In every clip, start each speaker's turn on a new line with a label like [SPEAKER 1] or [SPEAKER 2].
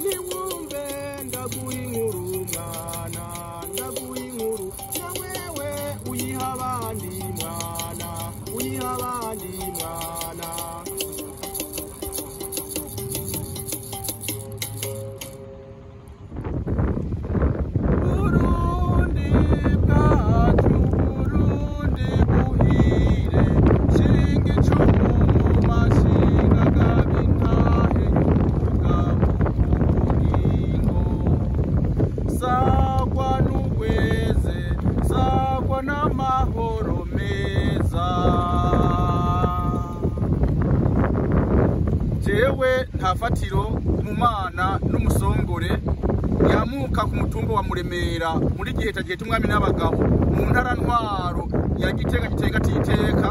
[SPEAKER 1] Niwumve ndaguha inkuru mwana, ndaguha inkuru na wewe uyiha abandi mwana, uyiha abandi mwana. Burundi bwacu, Burundi buhire, shinga icumu mu mashinga, gaba intahe y'ubugabo ubugingo. Sagwa n'ugweze, sagwa n'amahoro meza. Jewe nta fatiro mu mana n'umusongore yamuka ku mutumba wa Muremera muri gihe gihe cy'umwami n'abagabo mu ntara ntwaro ya Gitega, Gitega titeka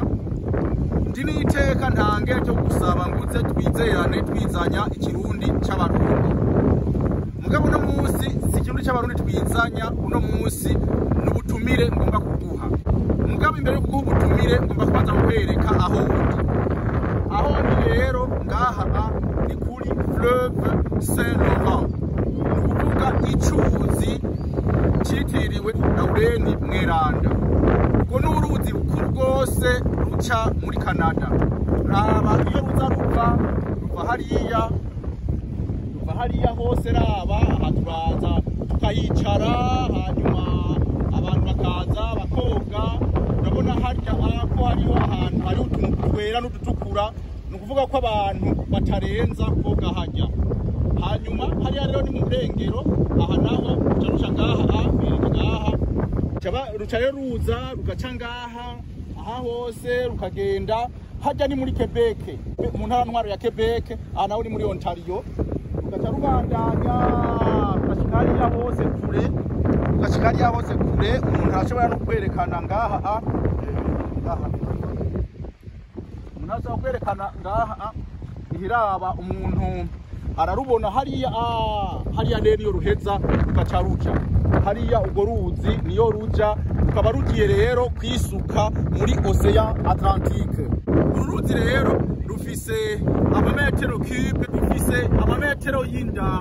[SPEAKER 1] ndi n'iteka ntange cyo gusaba nguze twizerane twizanya ikirundi c'abarundi. Mugabo uno munsi si ikirundi c'abarundi twizanya, uno munsi ni ubutumire ngomba kuguha. Mugabo imbere yo kuguha ubutumire ngomba kubanza kukwereka aho uri. Aho ndi rero ngaha ni kuri fleuve Saint Laurent, ni ukuvuga icuzi citiriwe Laurenti Mweranda. Urwo ni uruzi rukuru rwose ruca muri Canada. Raba iyo ruza ruva, ruva hariya, ruva hariya hose. Raba aha, turaza tukayicara, hanyuma abantu bakaza bakoga. Urabona harya ko hariho ahantu hariho utuntu twera n'udutukura, ni ukuvuga ko abantu batarenza koga harya. Hanyuma hariya rero ni mu burengero, aha naho ruca ruca ngaha, bereka ngaha, ruca rero ruza rugaca ngaha aha hose rukagenda harya ni muri Quebec, mu ntara ntwaro ya Quebec. Aha naho ni muri Ontario. Rugaca rubandanya rugashika hariya hose kure, rugashika hariya hose kure. Umuntu arashobora no kwerekana ngaha ngaha umuntu arashobora kwerekana ngaha ihiraba, umuntu ararubona hariya hariya rero iyo ruheza rugaca ruca hariya. Urwo ruzi niyo ruja, rukaba rugiye rero kwisuka muri Océan Atlantique. Uru ruzi rero rufise amametero cube, rufise amametero y'inda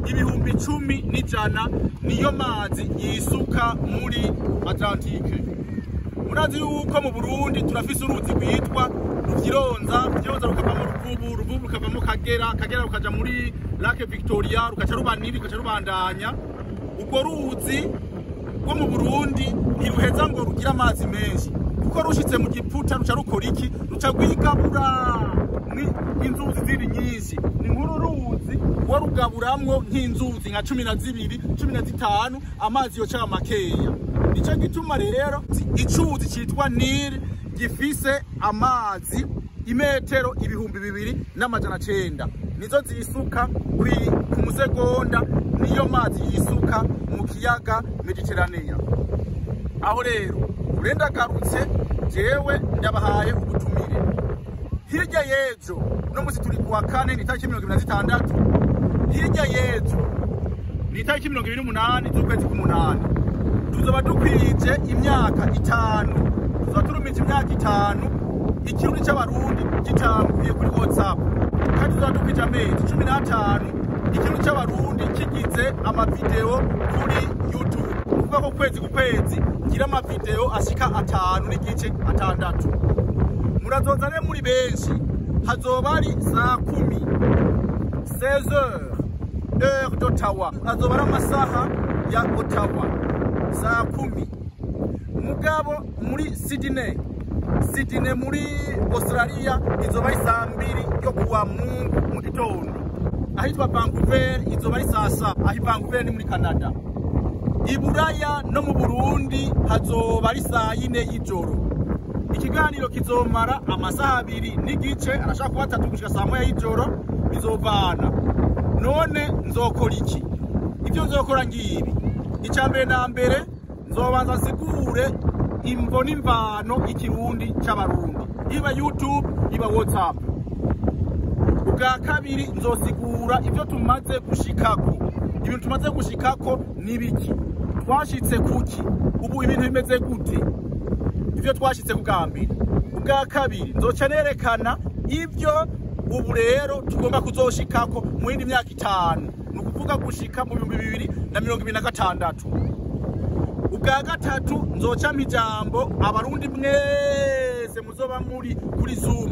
[SPEAKER 1] 10,100, niyo mazi yisuka muri Atlantique. Murazi yuko mu Burundi turafise uruzi rwitwa Ruvyironza, Ruvyironza rukavamo Ruvubu, Ruvubu rukavamo Kagera, Kagera rukaja muri Lake Victoria, rukaca ruba Nili, rukaca rubandanya. Urwo ruzi rwo mu Burundi ntiruheza ngo rugire amazi menshi, kuko rushitse mu Giputa ruca rukora iki? Ruca rwigabura inzuzi ziri nyinshi. Ni nk'uru ruzi warugaburamwo nk'inzuzi nka 12, 15, amazi yoca makeya. Nico gituma rero icuzi citwa Nili gifise amazi imetero 2900, nizo zisuka ku musegonda, niyo mazi yisuka mu kiyaga Mediterranea. Aho rero urendagarutse, jewe ndabahaye ubutumire. Hirya y'ejo, uno musi turi kuwa kane, ni itariki 26, hirya y'ejo ni itariki 28 z'ukwezi k'umunani, tuzoba dukwije imyaka 5, tuzoba turumije imyaka 5 ikirundi c'abarundi gitanguye kuri WhatsApp, kandi tuzoba dukwije amezi 15 ikirundi c'abarundi kigize amavideo kuri YouTube. Kuvuga ko kwezi ku kwezi ngira amavideo ashika 5 n'igice, 6. Murazoza rero muri benshi. Hazoba ari saa 10, 16 heures heure d'Ottawa, azoba ari amasaha ya Ottawa saa 10. Mugabo muri Sydney, Sydney muri Australia, izoba ari saa 2 yo kuwa Mungu mu gitondo. Ahitwa Vancouver izoba ari saa 7, aho Vancouver ni muri Canada. Iburaya no mu Burundi hazoba ari saa 4 y'ijoro. Ikiganiro kizomara amasaha 2 n'igice, arashaka kuba 3 gushika saa 1 y'ijoro, bizovana. None nzokora iki? Ibyo nzokora ngibi: icya mbere na mbere, nzobanza nsigure imvo n'imvano ikirundi c'abarundi, iba YouTube, iba WhatsApp. Ubwa kabiri, nzosigura ibyo tumaze gushikako. Ibintu tumaze gushikako ni biki? Twashitse kuki? Ubu ibintu bimeze gute? Ibyo twashitse ku bwa mbere. Ubwa kabiri, nzoca nerekana ibyo Ubu rero tugomba kuzoshikako mu yindi myaka 5, ni ukuvuga gushika mu 2026. Ubwa gatatu nzoca ijambo abarundi mwese muzoba muri kuri Zoom.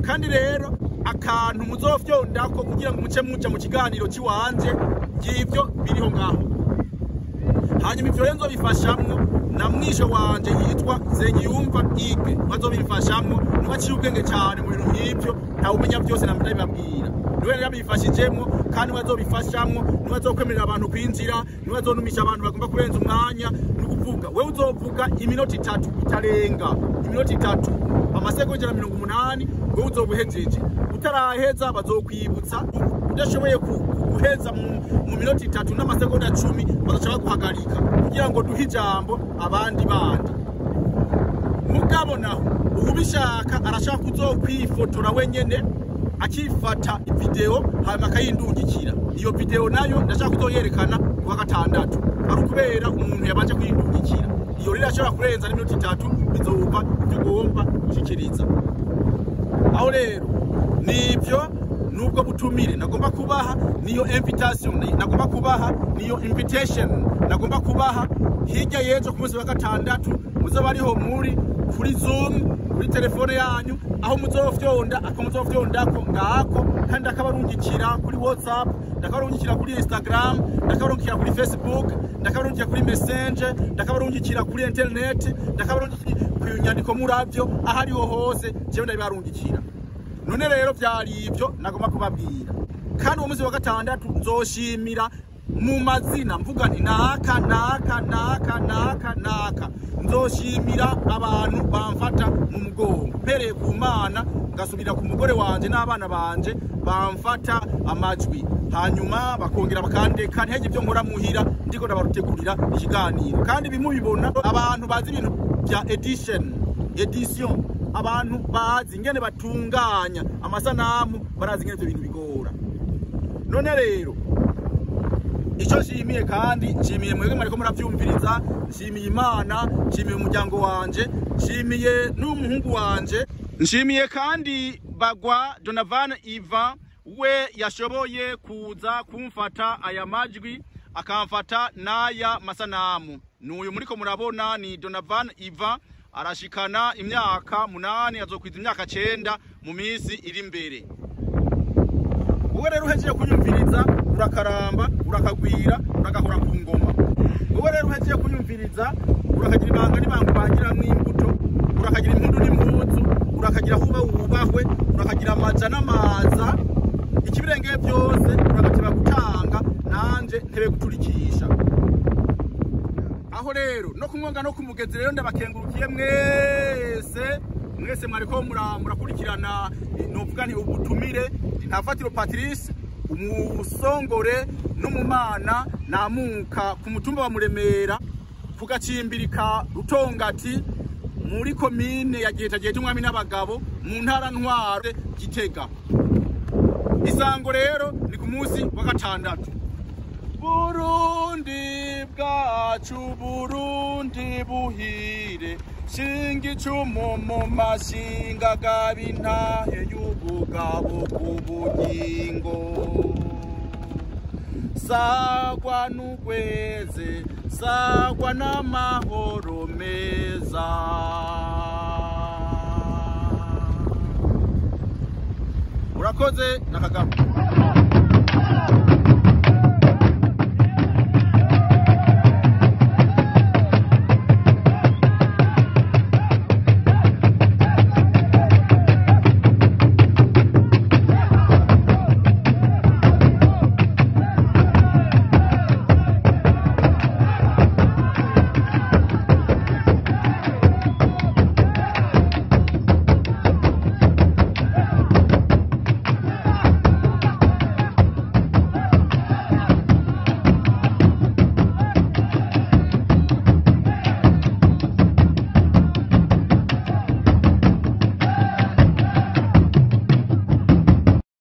[SPEAKER 1] Kandi rero akantu muzofyondako kugira ngo muce muja mu kiganiro ciwanje, ngivyo biriho ngaho. Hanyuma ivyo rero nzobifashamwo na mwisho wanje yitwa Nsengiyumva Ige, bazobifashamwo niwe aciye ubwenge cyane mu bintu nk'ivyo, ntawumenya byose ndabibabwira. Niwe yabifashijemwo kandi bazobifashamwo, niwe azokwemerera abantu kwinjira, niwe azonumisha abantu bagomba kurenza umwanya. Ni ukuvuga wewe uzovuga iminota 3 itarenga, iminota 3 amasegonda 180, wewe uzobuhejeje. Utaraheza bazokwibutsa, udashoboye guheza mu minota 3 n'amasegonda 10 bazoca baguhagarika kugira ngo duhe ijambo abandi bandi. Mugabo naho ubishaka arashaka kuzokwifotora wenyene akifata video hanyuma akayindungikira. Iyo video nayo ndashaka kuzoyerekana kuwa gatandatu, ari ukubera umuntu yabanje kuyindungikira. Iyo rero ashobora kurenza n'iminota 3 bizova ibyo ugomba gushikiriza. Aho rero nibyo nubwo butumire nagomba kubaha, niyo invitation nagomba kubaha, niyo invitation nagomba kubaha. Hirya y'ejo ku munsi wa gatandatu muzoba ariho muri kuri Zoom kuri telefone yanyu, aho muzofyonda ako muzofyondako ngako, kandi ndakabarungikira kuri WhatsApp, ndakabarungikira kuri Instagram, ndakabarungikira kuri Facebook, ndakabarungikira kuri Messenger, ndakabarungikira kuri internet, ndakabarungikira ku nyandiko muravyo, aho ariho hose jewe ndabibarungikira. None rero vyari ivyo nagomba kubabwira. Kandi uwo munsi wa gatandatu nzoshimira mu mazina, mvuga nti naka naka naka naka naka. Nzoshimira abantu bamfata mu mugongo, mpereye ku Mana ngasubira ku mugore wanje n'abana banje bamfata amajwi, hanyuma bakongera bakandeka ntihege ibyo nkora muhira ndiko ndabarutegurira ikiganiro. Kandi bimubibona abantu bazi ibintu bya edition, abantu bazi ingene batunganya amasanamu, barazi ingene ibyo bintu bigora. None rero icyo nshimiye, kandi nshimiye mwebwe mwariko muravyumviriza, nshimiye Imana, nshimiye umuryango wanje, nshimiye n'umuhungu wanje, nshimiye kandi Bagwa Donovan Ivan we yashoboye kuza kumfata aya majwi akamfata n'aya masanamu. N'uyu muriko murabona ni Donovan Ivan, arashikana imyaka 8, azokwiza imyaka 9 mu minsi iri imbere. Wowe rero uhejeje kunyumviriza urakaramba, urakagwira, uragahora ku ngoma. Wowe rero uhejeje kunyumviriza urakagira ibanga n'ibango bangiramwo imbuto, urakagira impundu n'impuzu, urakagira huba wubahwe, urakagira amaja n'amaza, ikibirengeye byose uragateba gutanga, nanje ntebe guturikisha. Aho rero no kumwonga no kumugezi rero ndabakengurukiye mwese mwese mwariko murakurikirana novuga nti ubutumire. Ntafatiro Patrice umusongore n'umumana namuka ku mutumba wa Muremera ku gacimbirika Rutongati muri komine ya Giheta Giheta umwami n'abagabo mu ntara Ntwaro Gitega. Isango rero ni ku munsi wa gatandatu. Burundi bwacu, Burundi buhire, shinga icumu mu mashinga, gaba intahe y'ubugabo ku bugingo. Sagwa n'ugweze, sagwa n'amahoro meza. Urakoze na Kagame.